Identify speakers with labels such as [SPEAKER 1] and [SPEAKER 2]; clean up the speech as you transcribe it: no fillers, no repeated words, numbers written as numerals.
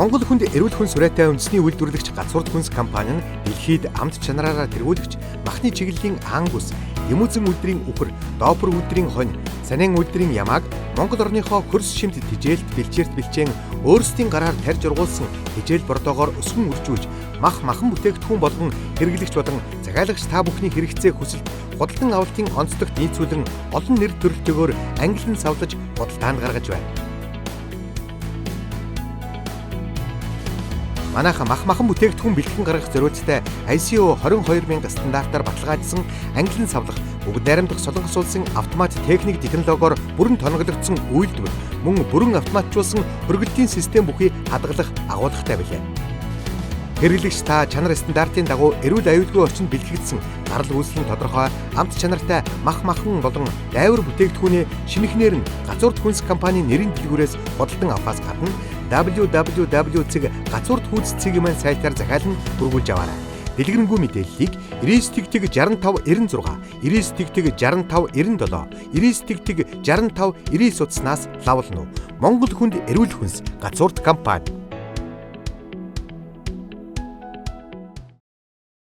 [SPEAKER 1] Монгол хүнд эрүүл хүнс хүрээтэй үндэсний үйлдвэрлэгч Гацуурд хүнс компани нь дэлхийд амт чанараараа тэргүүлэгч махны чиглэлийн ангус, Лимузин үлдрийн үхэр, Доопор үлдрийн хонь, Санин үлдрийн ямааг Монгол орныхоо хөрс шимт тижээлт бэлчээрт бэлчээн өөрсдийн гараар тарж ургуулсан тижээл бордоогоор өсгөн үржүүлж мах махан бүтээгдэхүүн болгон хэрэглэгч болон захиалагч та бүхний хэрэгцээ хүсэлт худалдан авалтын онцлогт нийцүүлэн олон нэр төрөлтөөр ангилан савлаж худалдаанд гаргаж байна. Манайха мах махан бүтээгдэхүүн бэлтгэн гаргах зориулттай ISO 22000 стандартаар баталгаажсан ангилан савлах бүгд найрамдах Солонгос улсын автомат техник технологиор бүрэн тоноглогдсон үйлдвэр мөн бүрэн автоматжуулсан хөргөлтийн систем бүхий хадгалах агуулгатай билээ. Хэрэглэгч та чанар стандартын дагуу эрүүл аюулгүй орчинд бэлтгэгдсэн гарал үүсэл нь тодорхой амт чанартай мах махан болон дайвар бүтээгдэхүүнээ шинэхнээр нь Гацуурд хүнс компанийн нэрийн дэлгүүрээс худалдан авахаас гадна www.гацуурдхүүц.цгмэн сайтаар захиалан бүргүүлж аваарай. Дэлгэрэнгүй мэдээллийг 99 тэг 65 96 99 тэг 65 97 99 тэг 65 99 утаснаас лавлна уу. Монгол хүнд эрүүл хүнс Гацуурд компани.